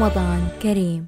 رمضان كريم.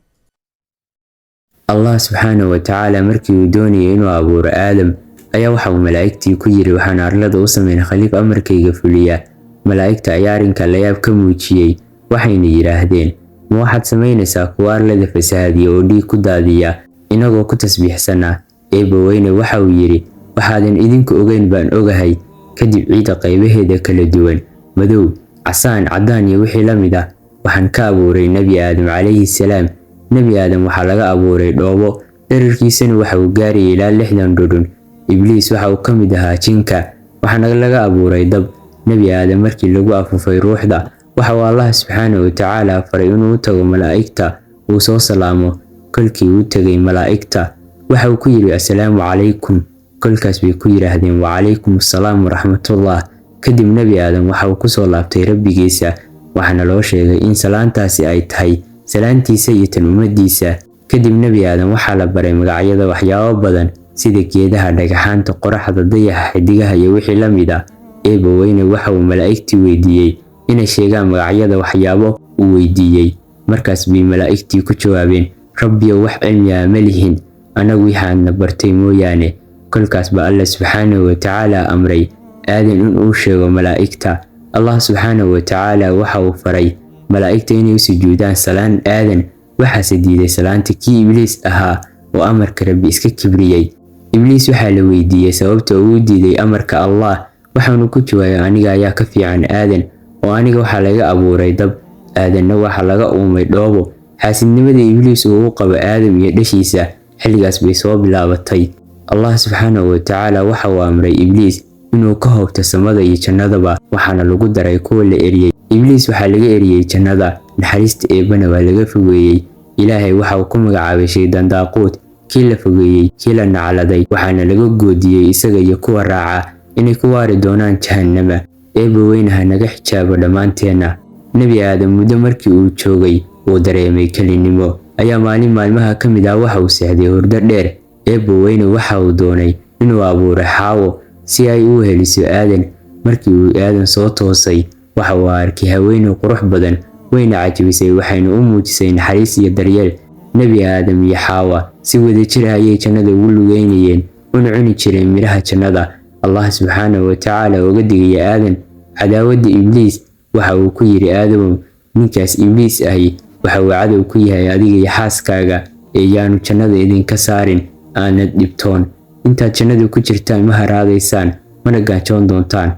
Allah subxaanahu wa tacaala markii uu doonayay inuu abuuro Aadam ayaa waxa uu malaa'igtii ku yiri: "Waxaan arlada u sameyn khaliif amarkayga fuliya." Malaa'igta ayaa arrinka layaab ka muujiyey, waxayna yidhaahdeen: "Ma waxaad samaynaysaa kuwa arlada fasahaadiya oo dhiig ku daadiya, inagoo ku tasbiixsana?" Eebba weyne waxa uu yidhi: "Waxaadan idinku ogeyn baan ogahay." Kadib ciidda qaybaheeda kala duwan, madow, casaan, caddaan iyo wixii la mid ah, waxaan ka abuuray Nebi Aadam calayhi salaam. Nebi Aadam waxaa laga abuuray dhoobo, dherarkiisana waxa uu gaarayay ilaa 60 dhudhun. Ibliis waxa uu ka mid ahaa jinka, waxaana laga abuuray dab. Nebi Aadam markii lagu afuufay ruuxda, waxa uu Allah subxaanahu wa tacaala faray inuu u tago malaa'igta, uu soo salaamo. Kolkii uu tegay malaa'igta, waxa uu ku yidhi: "Assalaamu calaykum." Kolkaas bay ku yidhaahdeen: "Wacalaykum assalaam waraxmatullah." Kadib Nebi Aadam waxa uu kusoo laabtay Rabbigiisa, waxaana loo sheegay in salaantaasi ay tahay salaantiisa iyo tan ummadiisa. Kadib Nebi Aadam waxaa la baray magacyada waxyaabo badan, sida geedaha, dhagaxaanta, qoraxda, dayaxa, xidigaha iyo wixii la mid ah. Eebba weyne waxa uu malaa'igtii weydiiyey inay sheegaan magacyada waxyaabo uu weydiiyey. Markaas bay malaa'igtii ku jawaabeen: "Rabbiyow, wax cilmi ah ma lihin annagu, waxaadna bartay mooyaane." Kolkaas baa Alla subxaanahu wa tacaala amray Aadan in uu sheego malaa'igta. Allah subxaanahu wa tacaala waxa uu faray malaa'igta inay u sujuudaan salaan Aadan, waxaase diiday salaanta kii Ibliis ahaa oo amarka Rabbi iska kibriyey. Ibliis waxaa la weydiiyey sababta uu u diiday amarka Allah, waxaanu ku jawaabay: "Aniga ayaa ka fiican Aadan, oo aniga waxaa laga abuuray dab, Aadanna waxaa laga uumay dhoobo." Xaasidnimada Ibliis uu u qabo Aadam iyo dhashiisa xilligaas bay soo bilaabatay. Allah subxaanahu wa tacaala waxa uu amray Ibliis inuu ka hoobto samada iyo jannadaba, waxaana lagu daray kuwa la eriyey. Ibliis waxaa laga eriyey jannada, naxariista Eebbana waa laga fogeeyey. Ilaahay waxa uu ku magacaabay shaydaan daaquud, kii la fogeeyey, kii la nacladay, waxaana laga goodiyey isaga iyo kuwa raaca inay ku waari doonaan jahannama. Eebba weynaha naga xijaabo dhammaanteenna. Nebi Aadam muddo markii uu joogay uu dareemay kelinimo ayaa maalin maalmaha ka mid ah waxa uu seexday hurdo dheer. Eebba weyne waxa uu doonay inuu abuuro Xaawo si ay u heliso Aadan. Markii uu Aadan soo toosay, waxa uu arkay haweeney qurux badan, wayna cajabisay, waxayna u muujisay naxariis iyo daryeel. Nebi Aadam iyo Xaawa si wadajir ah ayay jannada ugu lugeynayeen, una cuni jireen midhaha jannada. Allah subxaanahu wa tacaala uga digaya Aadan cadaawadda Ibliis, waxa uu ku yidhi: "Aadamow, ninkaas Ibliis ahi waxa uu cadow ku yahay adiga iyo xaaskaaga, ee yaanu jannada idinka saarin aanad dhibtoon. Intaad jannada ku jirtaan ma haraadaysaan, mana gaajoon doontaan."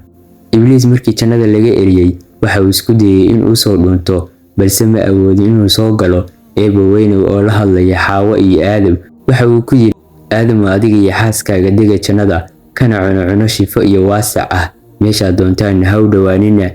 Ibliis markii jannada laga eriyey, waxa uu isku dayey in uu soo dhuunto, balse ma awoodin inuu soo galo. Eebba weyne oo la hadlaya Xaawo iyo Aadam waxa uu ku yidhi: "Aadamow, adiga iyo xaaskaaga dega jannada, kana cuno cuno shifo iyo waasac ah. Meeshaad doontaan ha u dhowaanina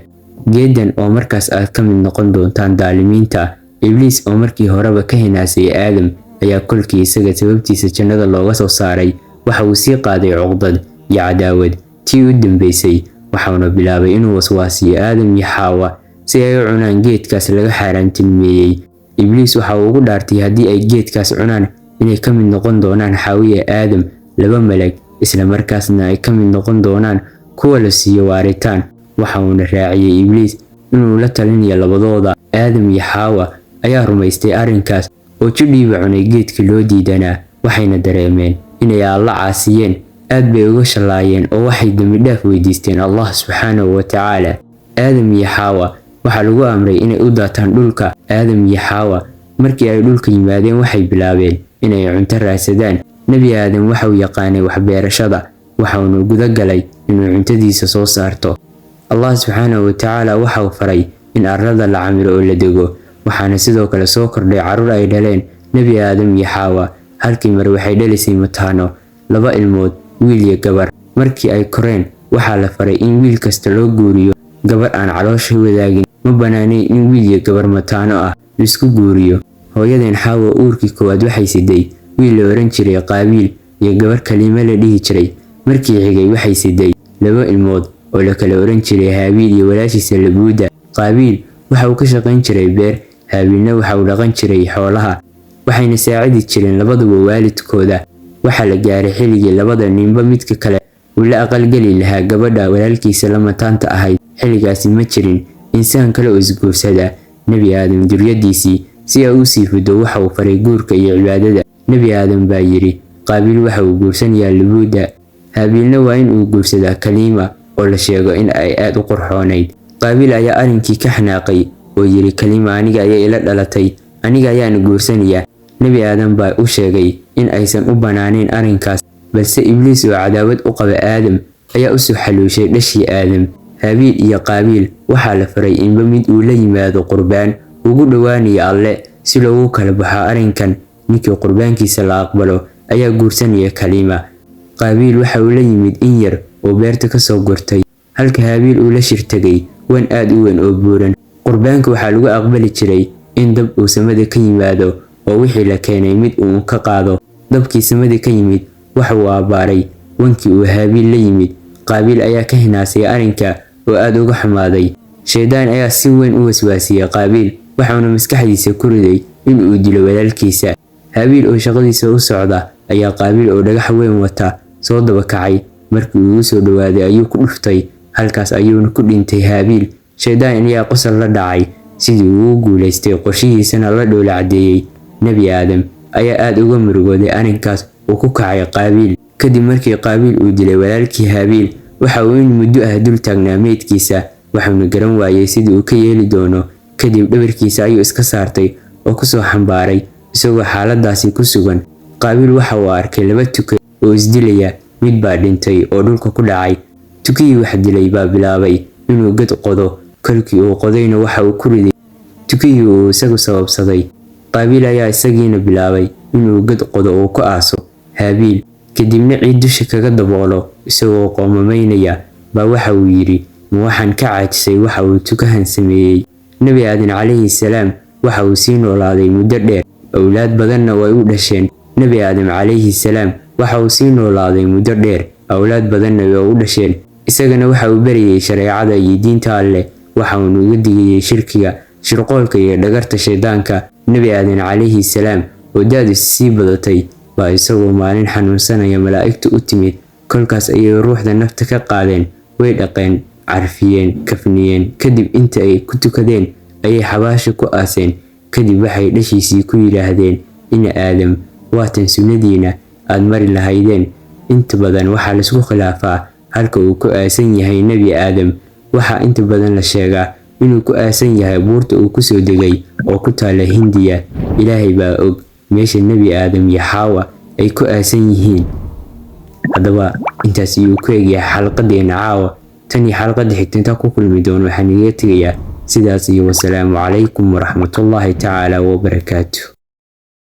geedan, oo markaas aad ka mid noqon doontaan daalimiinta." Ibliis oo markii horeba ka hinaasay Aadam ayaa kolkii isaga sababtiisa jannada looga soo saaray waxa uu sii qaaday cuqdad iyo cadaawad tii u dambeysay, waxauna bilaabay inuu waswaasiyo Aadam iyo Xaawa si ay u cunaan geedkaas laga xaaraantilmeeyey. Ibliis waxa uu ugu dhaartay haddii ay geedkaas cunaan inay ka mid noqon doonaan Xaawiya Aadam laba malag, isla markaasna ay ka mid noqon doonaan kuwa la siiyo waaritaan. Waxa uuna raaciyey Ibliis inuu la talinayo labadooda. Aadam iyo Xaawa ayaa rumaystay arrinkaas oo jidhiiba cunay geedkii loo diidanaa, waxayna dareemeen inay Alla caasiyeen. Aad bay uga shallaayeen oo waxay dembidhaaf weydiisteen Allah subxaanahu wa tacaala. Aadam iyo Xaawa waxaa lagu amray inay u daataan dhulka. Aadam iyo Xaawa markii ay dhulka yimaadeen, waxay bilaabeen inay cunto raadsadaan. Nebi Aadam waxa uu yaqaanay waxbeerashada, waxauna guda galay inuu cuntadiisa soo saarto. Allah subxaanahu wa tacaala waxa uu faray in arlada la camiro oo la dego, waxaana sidoo kale soo kordhay carruur ay dhaleen Nebi Aadam iyo Xaawa. Halkii mar waxay dhalisay mataano, laba ilmood, wiil iyo gabar. Markii ay koreen, waxaa la faray in wiil kasta loo guuriyo gabar aan caloosha wadaagin. Ma banaanayn in wiil iyo gabar mataano ah laisku guuriyo. Hooyadeen Xaawa uurkii koowaad waxay siday wiil la oran jiray Qaabiil iyo gabar Kaliime la dhihi jiray. Markii xigay waxay siday laba ilmood oo la kala oran jiray Haabiil iyo walaashiisa Labuuda. Qaabiil waxa uu ka shaqayn jiray beer, Haabiilna waxa uu dhaqan jiray xoolaha, waxayna saacidi jireen labaduba waalidkooda. Waxaa la gaaray xilligii labada ninba midka kale uu la aqalgeli lahaa gabadha walaalkiisa la mataanta ahayd. Xilligaasi ma jirin insaan kale oo isguursada. Nebi Aadam duriyadiisii Si ay u sii fido waxa uu faray guurka iyo cibaadada. Nebi Aadam baa yidhi, Qaabiil waxa uu guursanayaa Lubuuda, Haabiilna waa in uu guursadaa Kaliima oo la sheego in ay aad u qurxoonayd. Qaabiil ayaa arrinkii ka xanaaqay oo yidhi, Kaliima aniga ayay ila dhalatay, aniga ayaana guursanayaa. Nebi Aadam baa u sheegay in aysan u bannaanayn arrinkaas, balse Ibliis oo cadaawad u qaba Aadam ayaa u soo xaluushay dhashii Aadam. Haabiil iyo Qaabiil waxaa la faray inba mid uu la yimaado qurbaan ugu dhowaanaya Alle si loogu kala baxo arrinkan. Ninkii qurbaankiisa la aqbalo ayaa guursanaya Kaliima. Qaabiil waxa uu la yimid in yar oo beerta ka soo gurtay, halka Haabiil uu la shirtagay wan aad u weyn oo buuran. Qurbaanka waxaa lagu aqbali jiray in dab uu samada ka yimaado oo wixii la keenay mid uu ka qaado. Dabkii samada ka yimid waxa uu abbaaray wankii uu Haabiil la yimid. Qaabiil ayaa ka hinaasay arrinka oo aad uga xumaaday. Shaydaan ayaa si weyn u waswaasiyay Qaabiil, waxauna maskaxdiisa ku riday in uu dilo walaalkiisa. Haabiil oo shaqadiisa u socda ayaa Qaabiil oo dhagax weyn wata soo daba kacay. Markii uu u soo dhowaaday ayuu ku dhuftay, halkaas ayuuna ku dhintay Haabiil. Shaydaan ayaa qosol la dhacay sidii uu ugu guulaystay qorshihiisana la dhoola caddeeyey. Nebi Aadam ayaa aad uga murugooday arrinkaas uu ku kacay Qaabiil. Kadib markii Qaabiil uu dilay walaalkii Haabiil, waxa uu in muddo ah dul taagnaa meydkiisa, waxauna garan waayey sidii uu ka yeeli doono. Kadib dhabarkiisa ayuu iska saartay oo kusoo xambaaray isagoo xaaladaasi ku sugan. Qaabiil waxa uu arkay laba tuke oo isdilaya, mid baa dhintay oo dhulka ku dhacay. Tukihii wax dilay baa bilaabay inuu god qodo, kolkii uu qodayna waxa uu ku riday tukihii uu isagu sababsaday. Qaabiil ayaa isagiina bilaabay inuu god qodo oo ku aaso Haabiil, kadibna ciid dusha kaga daboolo. Isagoo qoomamaynaya baa waxa uu yidhi, ma waxaan ka caajisay waxa uu tukahan sameeyey? Nebi Aadan calayhi salaam waxa uu sii noolaaday muddo dheer, awlaad badanna way u dhasheen. Nebi Aadam calayhi salaam waxa uu sii noolaaday muddo dheer, awlaad badanna way u dhasheen. Isagana waxa uu barayay shareecada iyo diinta Alleh, waxa uuna uga digayay shirkiga, shirqoolka iyo dhagarta shaydaanka. Nebi Aadan calayhi salaam oo da'diisu sii badatay baa isagoo maalin xanuunsanaya malaa'igtu u timid. Kolkaas ayay ruuxda nafta ka qaadeen, way dhaqeen, carfiyeen, kafniyeen. Kadib inta ay ku tukadeen ayay xabaasha ku aaseen. Kadib waxay dhashiisii ku yidhaahdeen, ina Aadam, waatan sunnadiina aad mari lahaydeen. Inta badan waxaa laisku khilaafaa halka uu ku aasan yahay Nebi Aadam. Waxaa inta badan la sheegaa inuu ku aasan yahay buurta uu kusoo degay oo ku taala Hindiya. Ilaahay baa og meesha Nebi Aadam iyo Xaawa ay ku aasan yihiin. Haddaba intaas ayuu ku egyahay xalqadeena caawa. Tan iyo xalqada xigta intaa ku kulmi doono, waxaan igaga tegayaa sidaas iyo wasalaamu calaykum waraxmatullaahi tacaala wabarakaatu.